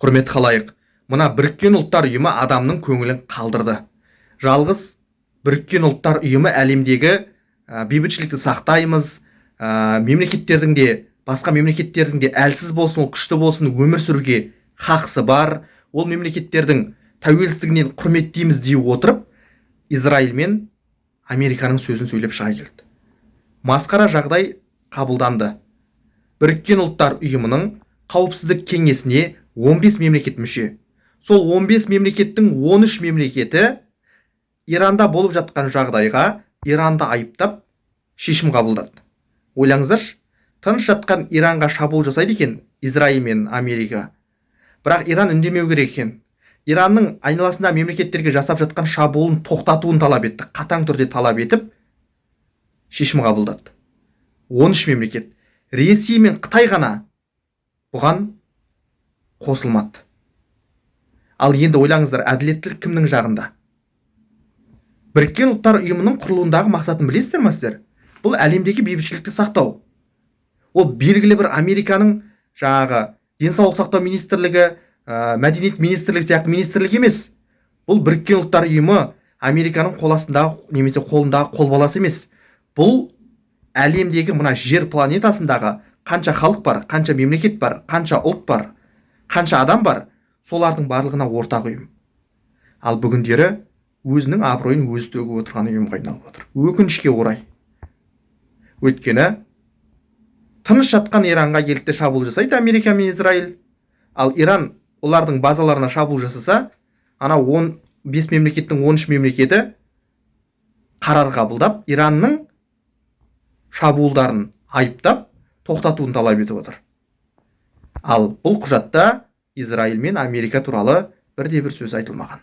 Құрметті халайық, мына Біріккен Ұлттар Ұйымы адамның көңілін қалдырды. Жалғыз Біріккен Ұлттар Ұйымы әлемдегі бейбітшілікті сақтаймыз, мемлекеттердің де, басқа мемлекеттердің де, әлсіз болсын, ол күшті болсын, өмір сүруге хақысы бар, ол мемлекеттердің тәуелсіздігінен құрметтейміз дей отырып, Израиль мен Американың сөзін сөйлеп шыға келді. Масқара жағдай қабылданды. Біріккен Ұлттар Ұйымының Қауіпсіздік кеңесіне 15 мемлекет мүше. Сол 15 мемлекеттің 13 мемлекеті Иранда болып жатқан жағдайға Иранды айыптап, шешім қабылдады. Ойлаңыздаршы, тыныш жатқан Иранға шабуыл жасайды екен Израиль мен Америка, бірақ Иран үндемеу керек екен. Иранның айналасында мемлекеттерге жасап жатқан шабуылын тоқтатуын талап етті, қатаң түрде талап етіп, шешім қабылдады 13 мемлекет. Ресей мен Қытай ғана бұған қосылмады. Ал енді ойлаңыздар, әділеттілік кімнің жағында? Біріккен Ұлттар Ұйымының құрылуындағы мақсатын білесіздер ма сіздер? Бұл әлемдегі бейбітшілікті сақтау. Ол белгілі бір Американың жаңағы денсаулық сақтау министрлігі, мәдениет министрлігі сияқты министрлік емес. Бұл Біріккен Ұлттар Ұйымы Американың қол астындағы немесе қолындағы қолбаласы емес. Бұл әлемдегі, мына жер планетасындағы қанша халық бар, қанша мемлекет бар, қанша ұлт бар, қанша адам бар, солардың барлығына ортақ ұйым. Ал бүгіндері өзінің абыройын өзі төгіп отырған ұйымға айналып отыр, өкінішке орай. Өйткені тыныш жатқан Иранға келді де шабуыл жасайды Америка мен Израиль. Ал Иран олардың базаларына шабуыл жасаса, ана 15 мемлекеттің 13 мемлекеті қарар қабылдап, Иранның шабуылдарын айыптап, тоқтатуын талап етіп отыр. Ал бұл құжатта Израиль мен Америка туралы бірде бір сөз айтылмаған.